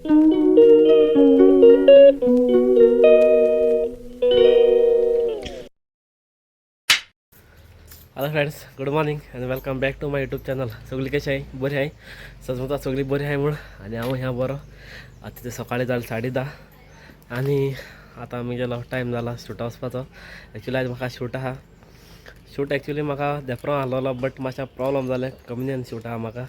Hello friends, good morning and welcome back to my YouTube channel. सगळी कशी आहे? बरी आहे सजमता, सगळी बरी आहे म्हूण आनी हांव ह्या बरो. आतां ते सकाळी जालें 10:30 आनी आतां आमी गेलो, टायम जाला शूटा वचपाचो. एक्चुली आयज म्हाका शूट आहा. शूट एक्चुली म्हाका देपरां आहलोलो, बट मातशें प्रॉब्लम जालें. कमनीन शूट आहा म्हाका,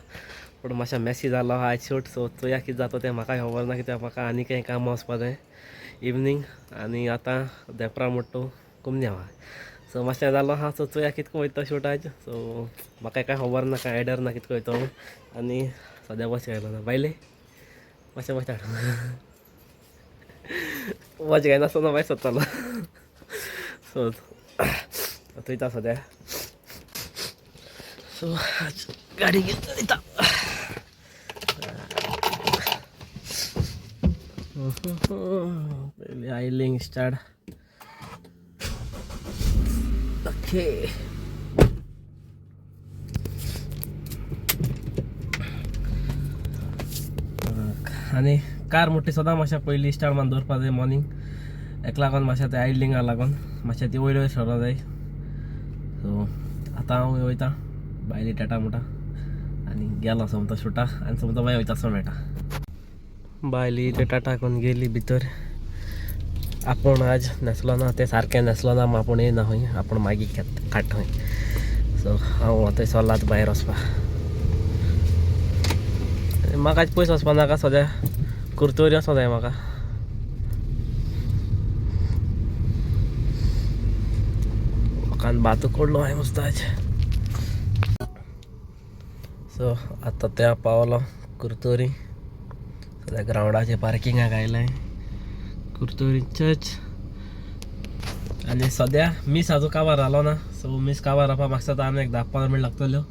पूण मातशें मेसी जालो आयज शूट. सो चोया कितें जाता तें, म्हाका खबर ना, कित्याक म्हाका आनी कांय काम वचपा जाय इवनींग आनी आतां देपरां म्हणटा कुमन्या आहा. सो मातशें जालो आहा. सो चोया कितको वयता शूट आयज. सो म्हाका कांय खबर ना, कांय आयडिया ना कितको वयतो म्हूण. आनी सद्या वच घायलो ना बायले, मातशें वच हाडून वच घायनासतना मागीर सोदतालो. सो थंयता सद्या. सो आज गाडी घेवन वयता. पयली आयलिंग स्टार्ट. ओके, आनी कार मोठी सदां मातशें पयली स्टार्ट मान दवरपा जाय मॉर्निंग. हेका लागून मातशें ते आयडलिंगा लागून मातशें ती वयले वयर सरों जाय. सो आतां हांव वयता, बायली टाटा म्हणटा आनी गेलो सोमतो शूटा आनी सोमतो मागीर वयता सो मेळटा. बायली ते टाटा करून गेली भितर. आपूण आज न्हेसलो ना, तें सारकें न्हेसलो ना, आपूण येयना खंय, आपूण मागीर काडटा खंय. सो हांव आतां चल्लां भायर वचपा. म्हाका आज पयस वचपा नाका, सद्या कुर्तोरी वचपा जाय म्हाका. म्हाका भात उकडलो हांवें मस्त आज. सो आतां त्या पावलो कुर्तोरी. सद्या ग्रावंडाचे पार्किंगाक आयलें, कुर्तोरी चर्च. आनी सद्या मीस आजून काबार जालो ना. सो मीस काबार जावपाक म्हाका दिसता आनी एक 10-15 मिनट लागतल्यो.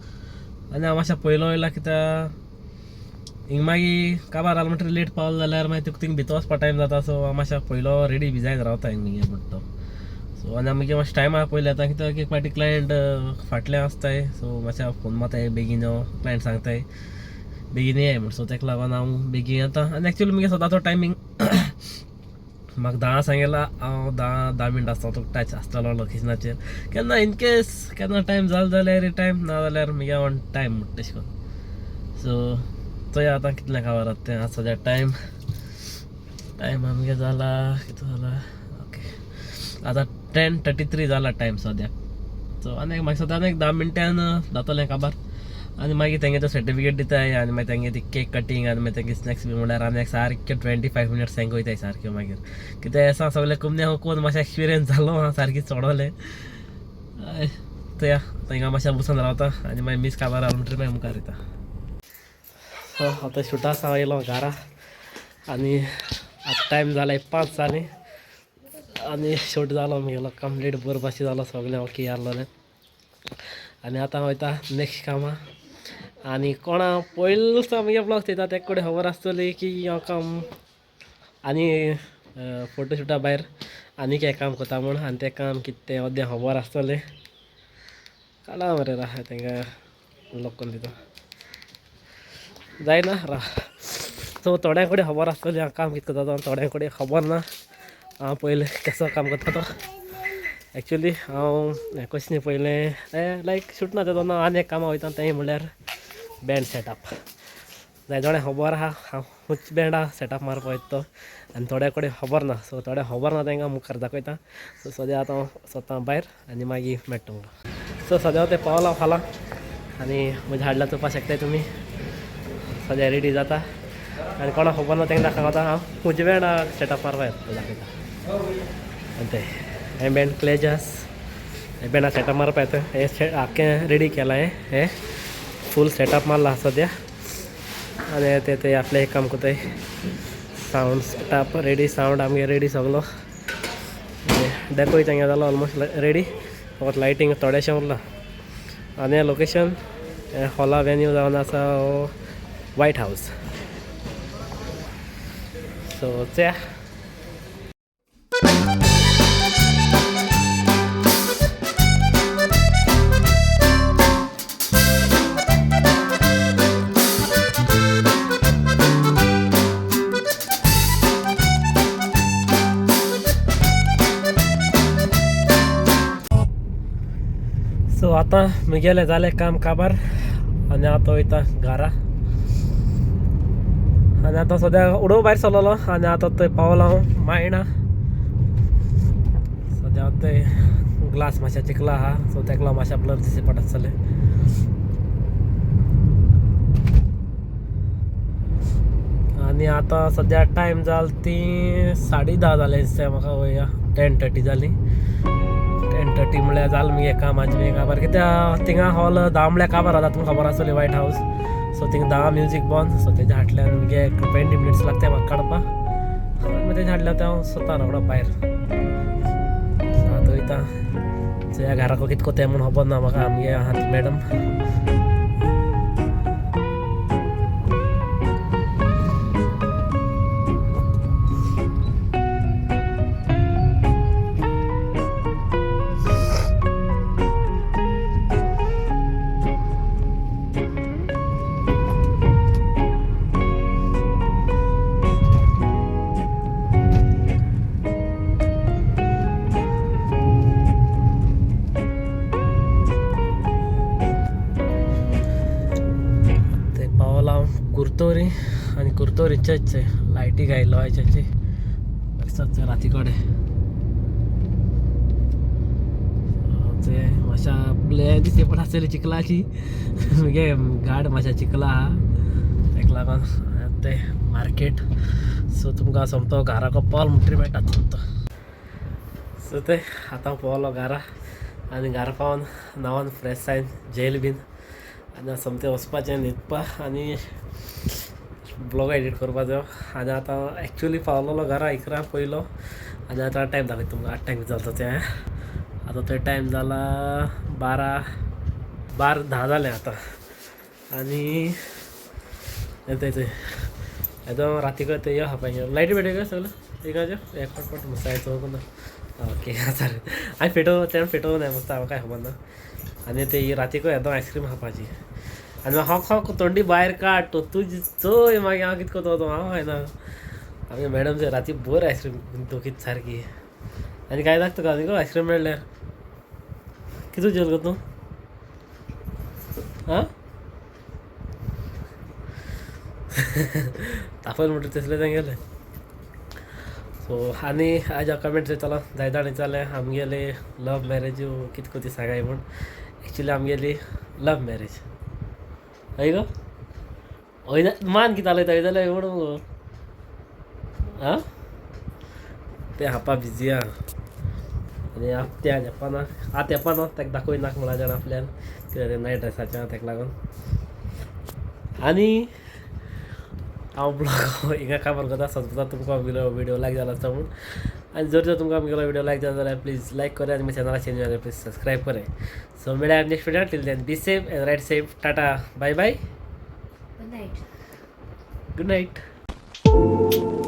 आनी हांव मातशें पयलो वयला, कित्याक हिंग मागीर काबार जालो म्हणटकीर लेट पावलो जाल्यार मागीर तुका थिंग भितर वचपा टायम जाता. सो हांव मातशें पयलो रेडी बी जायत रावता हिंग मागीर म्हणटा तो. सो आनी मागीर मातशें टायमार पयलें येता, कित्याक एक फावटी क्लायंट फाटल्यान आसताय. सो मातशें फोन मारताय, बेगीन यो, क्लायंट सांगताय बेगीन येय म्हण. सो तेका लागून हांव बेगीन येता. आनी एक्चुली मुगे सदांचो टायमींग म्हाका 10 सांगेला, हांव 10-10 मिनटां आसता तुका टच आसतलो लोकेशनाचेर. केन्ना इनकेस केन्ना टायम जालो जाल्यार टायम, ना जाल्यार मुगे ऑन टायम म्हणटा तशें करून. सो चोया आतां कितलें खबर आसा तें. आतां सद्या टायम टायम आमगे जाला कितें जाला, ओके आतां 10:33 जाला टायम सद्याक. सो आनी म्हाका दिसता आनी एक 10 मिनटान जातलें काबार. आनी मागीर तेंगे तो सर्टिफिकेट दिताय आनी मागीर तेंगे ती केक कटींग आनी मागीर तेंगे स्नॅक्स बी, म्हणल्यार आनी एक सारके 25 मिनट्स तेंका वयताय सारक्यो. मागीर कितें आसा सगळें कुमन्या कोण मातशें एक्सपिरियन्स जालो आहा, सारकी चडोलें चया. आतां हिंगा मातशें बसून रावता आनी मागीर मीस काबार जालो म्हणटकीर मागीर मुखार वयता. सो आतां शुटा सावन येयलो घरा आनी आतां टायम जाला 5 जालीं आनी शूट जालो मुगेलो कंप्लीट, बरो भाशेन जालो, सगळें ओके आहलोलें. आनी आतां वयता नेक्स्ट कामां. आनी कोणा पयलीं दिसा मुगे ब्लॉग चोयता तेका कडेन खबर आसतली की हांव काम आनी फोटोशुटा भायर आनीक एक काम करता म्हूण. आनी तें काम कितें तें अद्दें खबर आसतलें. काडा मरे राह, तेंका लॉक करून दिता जायना राह. सो थोड्यां कडेन खबर आसतली हांव काम कितें करता तो, थोड्यां कडेन खबर ना हांव पयलें कसो काम करता तो. एक्चुली हांव हें कशें न्ही पयलें लायक शूट ना तेन्ना आनी एक कामां वयता, तें म्हणल्यार बँड सेटअप. जाय थोड्यांक खबर आहा हांव खंयच्या बँडा सेटअप मारपा वयता तो, आनी थोड्या कडेन खबर ना. सो थोड्यांक खबर ना तांकां मुखार दाखयता. सो सद्या आतां हांव सोदता भायर आनी मागीर मेळटा तुमकां. सो सद्या हांव तें पावलां फालां आनी म्हजें हाडलां चोवपाक शकताय तुमी. सद्या रेडी जाता आनी कोणाक खबर ना तांकां दाखयता हांव खंयच्या बँडा सेटअप मारपा येता तो दाखयता. आनी तें हें बँड क्लेजस, हें बँडा सेटअप मारपा येता. हें आख्खें रेडी केलां, हें हें फूल सेटअप मारला सद्या. आनी ते ते आपलें एक काम करताय, सावंड सेटअप रेडी, सावंड आमगे रेडी सगलो. डेकोय तेंगे जालो ऑलमोस्ट रेडी, फकत लायटींग थोडेशें उरलां. आनी हें लोकेशन हें हॉला वेन्यू जावन आसा वायट हावज. सो चया. आतां म्हगेलें जालें काम काबार आनी आतां वयता घरा. आनी आतां सद्या उडोव भायर सरलेलो आनी आतां थंय पावलो हांव मायणा. सद्या थंय ग्लास मातशें चिकला आहा, सो तेका लागून मातशें ब्लर दिसता पडत आसतलें. आनी आतां सद्या टायम जाल ती 10:30 जालें दिसता म्हाका, वया 10:30 जाली. 10:30 म्हळ्यार जालें मगे काम आजी बी काबार, कित्याक थिंगा हॉल 10 म्हळ्यार काबार जाता, तुमकां खबर आसतली वायट हावस. सो थिंगा 10 म्युजीक बंद, सो तेज्या फाटल्यान मगे 20 मिनट्स लागता म्हाका काडपाक. आनी तेज्या फाटल्यान हांव स्वता रोखडो भायर. आतां वयता चोया घराको कितको तें म्हूण खबर ना म्हाका, आमगे आहा ती मॅडम. ते पावला हांव कुर्तोरी आनी कुर्तोरी चर्च लायटी घायलो आहे चर्ची दिसता राती कडेन. ते मातशा प्ले दिसती पडटा आसतली चिखलाची, मगे गाड मातशा चिखला आहा तेका लागून ते मार्केट. सो तुमकां सोमतो घराको पावल म्हणटरी मेळटा सोमतो. सो ते आतां पावलो घरा आनी घरा पावन न्हांवन फ्रेश जावन जेयल बीन आनी सोमतें वचपाचें न्हिदपा आनी ब्लॉग एडिट करपाचो. आनी आतां एक्चुली पावलोलो घरा 11 पयलो आनी आतां टायम दाखयता तुमकां, आठ टायम जालो तें. आतां थंय टायम जाला 12:10 जालें आतां. आनी येता थंय एकदम राती कडेन थंय यो खावपाक लायटी पेटय काय सगळें एकाच्यो एक पट मस्त चवक ना. ओके सारकें आनी पेटोव तें पेटोवं जाय मस्त, हांव कांय खबर ना. आनी ते रातीक एकदम आयस्क्रीम खावपाची आनी हांव खाव तोंडी भायर काड तो तुजी चोय मागीर हांव कितें करता तो हांव खायना. आमगे मॅडम चोय राती बरी आयस्क्रीम दोकीत सारकी. आनी काय लागता तुका न्ही गो आयस्क्रीम मेळ्ळ्यार कितू जेवल गो तूं? आं तापयल म्हणटा तसलें तेंगेलें. सो आनी आयज हांव कमेंट्स येतालो जायते जाण विचारलें आमगेले लव मॅरेज कितें ती सांगाय म्हूण. एक्चुली आमगेली लव मॅरेज हय गो? हय मान कितें जालें हय जाल्यार म्हूण मुगो आं तें हापा बिजी आहा आनी तें आज येवपा ना, आतां येवपा ना, ताका दाखय नाका म्हणा जाण आपल्यान कित्याक तें नायट ड्रेसाचें आहा तेका लागून. आनी हांव ब्लॉग हिंगा काबार करता, सजता तुमकां आमगेलो व्हिडियो लायक जाला आसता म्हूण. आनी जर जर तुमकां आमगेलो व्हिडियो लायक जाला जाल्यार प्लीज लायक करात आनी म्हज्या चॅनलाक चेंज जाल्यार प्लीज सबस्क्रायब करात. सो मेळया next video, till then be safe and ride safe. Tata, bye bye, good night. Good night.